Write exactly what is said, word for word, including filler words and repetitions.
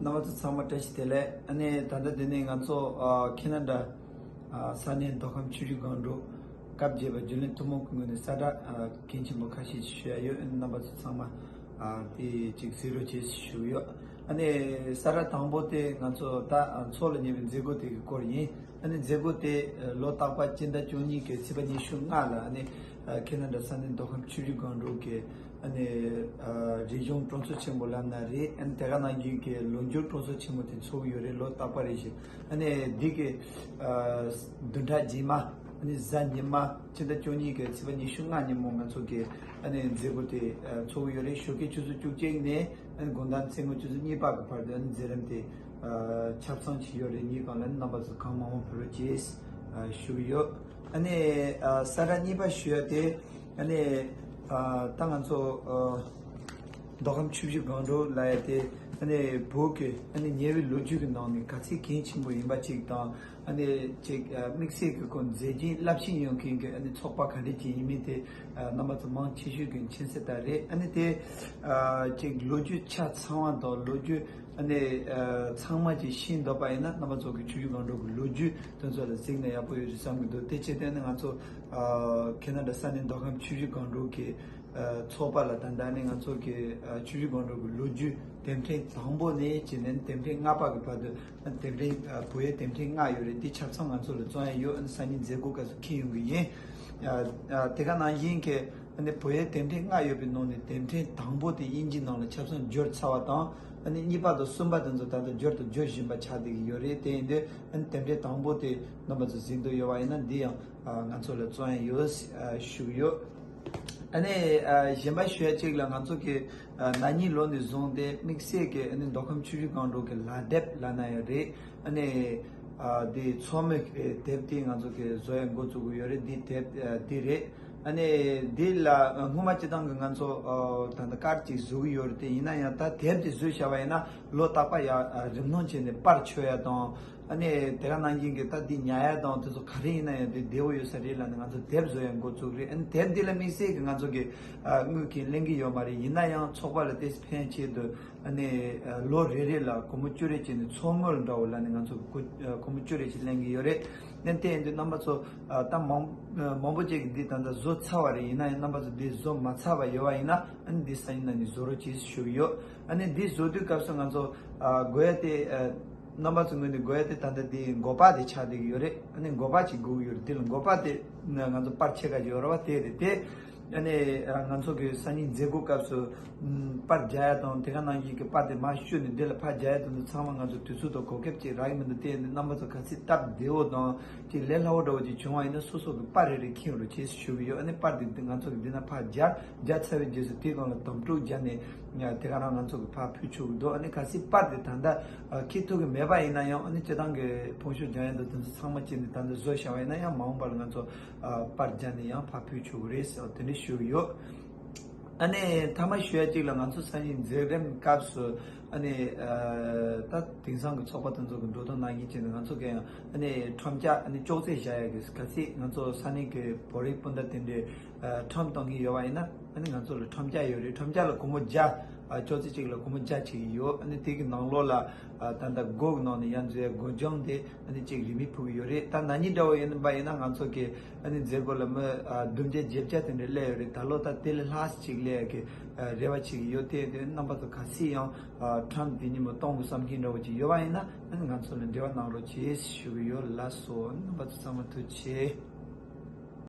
རྣམ་པ་ཚོ་ཚང་མ་བཀྲ་ཤིས་བདེ་ལེགས། ཨ་ནི་ད་ལྟ་དེ་ནས་ང་ཚོ་ཨ་ཁེ་ན་ཌ་ཨ་ས་གནས་མདོ་ཁམས་ཆུ་བཞི་སྒང་དྲུག་སྐབས་བརྒྱད་པ་རྒྱུན་ལས་ཐུན་མོང་གི་ངོས་ནས་གསལ་བསྒྲགས་ཨ་གལ་ཆེན་པོ་ཁ་ཤས་ཞུ་ཡ་ཡོད། རྣམ་པ་ཚོ་ཚང་མ་ཨ་དེ་ཅིག་གཟིགས་རོགས་བྱེད་ཞུ་གི་ཡོད། ཨ་ནི་གསལ་བསྒྲགས་དང་པོ་དེ་ང་ཚོ་ད་ཨ་འཚོགས་ལ་ཉེ་བའི་མཛད་སྒོ་དེ་གི་སྐོར་ཡིན། ཨ་ནི་མཛད་སྒོ་དེ་ལོ་རྟག་པར་སྤྱི་ཟླ་བཅུ་གཉིས་ཀྱི་ཚེས་པ་ཉི་ཤུ་ལྔ་ལ་ཨ་ནི་ཁེ་ན་ཌ་ས་གནས་མདོ་ཁམས་ཆུ་བཞི་སྒང་དྲུག་གི་ཨ་ནི་རིག་གཞུང་སྤྲོ་ཚོགས་ཆེན་པོ་ལབ་ན་རེད། ཨ་ནི་དེ་ག་ནང་བཞིན་གྱི་ལོ་མཇུག་སྤྲོ་ཚོགས་ཆེན་མོ་དེ་འཚོགས་ཀྱི་ཡོད་རེད། ལོ་རྟག་པ་རེ་བཞིན། ཨ་ནི་འདི་གི་བདུན་ཕྲག་རྗེས་མ་ཨ་ནི་གཟའ་ཉི་མ་སྤྱི་ཟླ་བཅུ་གཉིས་ཀྱི་ཚེས་པ་ཉི་ཤུ་ལྔ་ཉིན་མོ་ང་ཚོ་གི་ཨ་ནི་མཛད་སྒོ་དེ་འཚོགས་ཀྱི་ཡོད་རེད། ཞོགས་ཀའི་ཆུ་ཚོད་བཅུ་གཅིག་ནས་ཨ་ནི་དགོང་དག་མཚན་མོ་ཆུ་ཚོད་གཉིས་པ་གི་བར་དུ་ཨ་ནི་མཛད་རིམ་དེ་ཆ་ཚང་ཞིག་ཡོད་རེད། ཉིན་གང་ལ་ཨ་ནི་རྣམ་པ་ཚོ་གང་མང་མང་ཕེབས་རོགས་བྱེད་ཞུ་གི་ཡོད། ཨ་ནི་གསལ་བསྒྲགས་གཉིས་པ་ཞུ་ཡ་དེ་ཨ་ནི་ད་ང་ཚོ་མདོ་ཁམས་ཆུ་བཞི་སྒང་དྲུག་ལབ་ཡ་དེ་ཨ་ནི་བོད་ཀྱི་ཨ་ནི་ཉེ་བའི་ལོ་རྒྱུས་ཀྱི་ནང་ནས་ག་ཚད་གལ་ཆེན་པོ་ཡིན་པ་ཅིག་དང་། ཨ་ནི་ཅིག་དམིགས་བསལ་གྱི་ཁོ་མཛད་རྗེས་རླབས་ཆེན་ཡོད་མཁན་གྱི་ཨ་ནི་ཚོགས་པ་ག་འདྲ་ཅིག་ཡིན་མིན་དེ་རྣམ་པ་ཚོ་མང་ཆེ་ཤོས་ཀྱི་མཁྱེན་གསལ་ལྟར་རེད། ཨ་ནི་དེ་ཅིག་ལོ་རྒྱུས་ཆ་ཚང་བ་དང་ལོ་རྒྱུས་ཨ་ནི་ཚང་མ་ཅིག་ཤེས་འདོད་པ་ཡིན་ན་རྣམ་པ་ཚོ་གི་ཆུ་བཞི་སྒང་དྲུག་གི་ལོ་རྒྱུས་དེ་ཚོ་ལ་གཟིགས་ན་ཡག་པོ་ཡོད་རེད་བསམ་གྱི་འདུག་དེ་བྱས་ཏེ་ཨ་ནི་ང་ཚོ་ཁེ་ན་ཌ་ས་གནས་མདོ་ཁམས་ཆུ་བཞི་སྒང་དྲུག་གི་ཚོགས་པ་ལ་ད་ལྟ་ནི་ང་ཚོ་གི་ཆུ་བཞི་སྒང་དྲུག་གི་ལོ་རྒྱུས་དེབ་ཕྲེང་དང་པོ་ནས་བྱས་ནས་དེབ་ཕྲེང་ལྔ་པ་གི་བར་དུ་དེབ་ཕྲེང་བོད་ཡིག་དེབ་ཕྲེང་ལྔ་ཡོད་རེད། འདི་ཆ་ཚང་ང་ཚོ་ལ་བཙོང་ཡ་ཡོད། སང་ཉིན་མཛད་སྒོ་སྐབས་སུ་འཁྱེར་ཡོང་གི་ཡིན། དེ་ག་ནང་བཞིན་གྱི་བོད་ཡིག་དེབ་ཕྲེང་ལྔ་ཡོད་པའི་ནང་ནས་དེབ་ཕྲེང་དང་པོ་དེ་དབྱིན་ཇིའི་ནང་ལ་ཆ་ཚང་བསྒྱུར་ཚར་བ་དང་། གཉིས་པ་དང་གསུམ་པ་དེ་ཚོ་ད་ལྟ་བསྒྱུར་དང་བསྒྱུར་བཞིན་པ་ཆགས་བསྡད་ཀྱི་ཡོད་རེད། དེ་ཡིན་དུས་དེབ་ཕྲེང་དང་པོ་དེ་རྣམ་པ་ཚོ་གཟིགས་འདོད་ཡོད་པ་ཡིན་ན་འདི་ཡང་ང་ཚོ་ལ་བཙོང་ཡ་ཡོད་ཞུ་གི་ཡོད། ཨ་ནི་གཞན་པ་ཞུ་ཡ་གཅིག་ལ་ང་ཚོ་གི་ན་ནིང་ལོ་ནས་བཟུང་སྟེ་དམིགས་བསལ་གྱི་ཨ་ནི་མདོ་ཁམས་ཆུ་བཞི་སྒང་དྲུག་གི་ལག་དེབ་ལབ་ན་ཡང་རེད། ཨ་ནི་འདི་མཚོ་མོའི་དེབ་དེ་ང་ཚོ་གི་བཟོ་ཡ་འགོ་བཙུགས་ཀྱི་ཡོད་རེད། འདི་དེབ་འདི་རེད། ཨ་ནི་འདི་ལ་སྔོན་མ་སྤྱི་བཏང་གི་ང་ཚོ་ད་ལྟ་ཀར་ཅིག་བཟོ་གི་ཡོད་རེད། དེ་ཡིན་ན་ཡང་ད་དེབ་དེ་བཟོས་བཞག་པ་ཡིན་ན་ལོ་རྟག་པར་ཡ་རིམ་སྣོན་བྱས་ནས་པར་ཆོད་ཡ་དང་། ཨ་ནི་དེ་ག་ནང་བཞིན་གྱི་ད་འདི་ཉར་ཡ་དང་དེ་ཚོ་ག་རེ་ཡིན་ན་ཡང་དེ་བདེ་བོ་ཡོད་ས་རེད་ལབ་ནས་ང་ཚོ་དེབ་བཟོ་ཡ་འགོ་བཙུགས་རེད། ཨ་ནི་དེབ་འདི་ལ་དམིགས་བསལ་གྱི་ང་ཚོ་གི་དངུལ་གྱི་ལེན་གྱི་ཡོད་མ་རེད། ཡིན་ན་ཡང་ཚོགས་པ་ལ་དེ་ཕན་ཆེད་དུ་ཨ་ནི་ལོ་རེ་རེ་ལ་སྒོར་མོ་བཅུ་རེ་བྱས་ནས་ཚོགས་དངུལ་འདྲ་བོ་ལབ་ནས་ང་ཚོ་གི་སྒོར་མོ་བཅུ་རེ་ཞིག་ལེན་གྱི་ཡོད་རེད། ཨ་ནི་དེ་ཡིན་དུས་རྣམ་པ་ཚོ་ད་མང་མང་པོ་ཅིག་གིས་འདི་ད་ལྟ་བཟོ་ཚར་བ་རེད། ཡིན་ན་ཡང་རྣམ་པ་ཚོ་འདི་བཟོ་མ་ཚར་བ་ཡོད་པ་ཡིན་ན་ཨ་ནི་འདི་སང་ཉིན་གནངས་ཉིན་བཟོ་རོགས་གྱིས་ཞུ་གི་ཡོད། ཨ་ནི་འདི་བཟོ་དུས་སྐབས་སུ་ང་ཚོ་དགོས་ཡ་དེ་རྣམ་པ་ཚོ་ངོས་ནས་དགོས་ཡ་དེ་ད་ལྟ་དེ་འགོ་པ་དེ་ཆགས་བསྡད་ཀྱི་ཡོད་རེད། ཨ་ནི་འགོ་པ་ཅིག་དགོས་ཀྱི་ཡོད་རེད། དེ་ལ་འགོ་པ་དེ་ང་ཚོ་པར་ཕྱེད་ཀ་ཅིག་ཡོད་རེད་བ། དེ་རེད་དེ། ཨ་ནི་ང་ཚོ་གི་སང་ཉིན་མཛད་སྒོ་སྐབས་སུ་པར་རྒྱག་ཡ་དང་དེ་ག་ནང་བཞིན་གྱི་པར་དེ་མར་བཤུས་ནས་དེ་ལ་ཕར་རྒྱག་ཡ་དེ་ཚོ་ཚང་མ་ང་ཚོ་དུས་ཚོད་དང་གོ་སྐབས་ཅིག་རག་གི་མི་འདུག་དེ་ཡིན་དུས་རྣམ་པ་ཚོ་ག་ཚོད་སྟབས་བདེ་བོ་དང་ཅིག་ལས་སླ་བོ་འདྲ་བོ་ཅིག་བྱུང་བ་ཡིན་ན་སོ་སོ་གི་པར་རེ་རེ་འཁྱེར་རོགས་བྱེད་ཞུ་གི་ཡོད། ཨ་ནི་པར་དེ་ང་ཚོ་གི་འདི་ན་ཕར་རྒྱག་རྒྱག་ཚར་བའི་རྗེས་སུ་དེའི་སྒང་ལ་དམ་ཕྲུག་སྦྱར་ནས་དེ་ག་རང་ང་ཚོ་གི་ཕར་ཕུལ་ཆོག་གི་འདུག་ཨ་ནི་གལ་སྲིད་པར་དེ་ད་ལྟ་འཁྱེར་ཐུབ་ཀྱི་མེད་པ་ཡིན་ན་ཡང་ཨ་ནི་སྤྱིར་བཏང་གི་ཕོན་ཤུགས་སྦྱང་ཡས་འདུག་དེ་ཚོ་ཚང་མ་བྱས་ནས་ད་ལྟ་བཟོ་བཞག་པ་ཡིན་ན་ཡང་མ་འོངས་པ་ལ་ང་ཚོ་པར་སྦྱར་ནས་ཡང་ཕར་ཕུལ་ཆོག་གི་རེད་ཟེར་བ་དེ་འདྲ་ཞུ་གི་ཡོད། ཨ་ནི་མཐའ་མ་ཞུ་ཡ་གཅིག་ལ་ང་ཚོ་སང་ཉིན་མཛད་རིམ་སྐབས་སུ་ཨ་ནི་ད་དེང་སང་གི་ཚོགས་པ་དེ་ཚོ་གི་འགྲོ་སྟངས་ནང་བཞིན་བྱས་ནས་ང་ཚོ་གི་ཡང་ཨ་ནི་ཁྲོམ་བཅའ་ཨ་ནི་ཅོག་ཙེ་བཞག་ཡ་གི་གལ་སྲིད་ང་ཚོ་ས་གནས་ཀྱི་བོད་རིགས་སྤུན་ཟླ་དེ་འདྲས་ཁྲོམ་གཏོང་གི་ཡོད་པ་ཡིན་ན་ཨ་ནི་ང་ཚོ་ལ་ཁྲོམ་བཅའ་ཡོད་རེད། ཁྲོམ་བཅའ་ལ་སྒོར་མོ་བརྒྱ། ཅོག་ཙེ་གཅིག་ལ་སྒོར་མོ་བརྒྱ་བྱེད་ཀྱི་ཡོད། ཨ་ནི་དེ་གི་ནང་ལོགས་ལ་ད་ལྟ་སྒོ་གི་ནང་ནས་ཡར་འཛུལ་ཡ་སྒོ་སྦྱང་དེ་ཨ་ནི་གཅིག་རིན་མེད་ཕུལ་གྱི་ཡོད་རེད། ད་ན་ནིང་འདྲ་བོ་ཡིན་པ་ཡིན་ན་ང་ཚོ་གི་ཨ་ནི་མཛད་སྒོ་ལ་མི་བདུན་བརྒྱ་བརྒྱད་བརྒྱ་དེ་འདྲ་སླེབས་ཡོད་རེད། ད་ལོ་ད་དེ་ལས་ལྷག་ཙམ་ཅིག་སླེབས་ཡ་གི་རེ་བ་བྱེད་ཀྱི་ཡོད། དེ་དེ་རྣམ་པ་ཚོ་གལ་སྲིད་ཡང་ཁྲོམ་དེ་ཉིན་མོ་གཏོང་དགོས་བསམ་མཁན་འདྲ་བོ་ཅིག་ཡོད་པ་ཡིན་ན་ཨ་ནི་ང་ཚོ་ལ་འབྲེལ་བ་གནང་རོགས་བྱེད་ཞུ་གི་ཡོད། ལགས་སོ། རྣམ་པ་ཚོ་ཚང་མ་ཐུགས་རྗེ་ཆེ།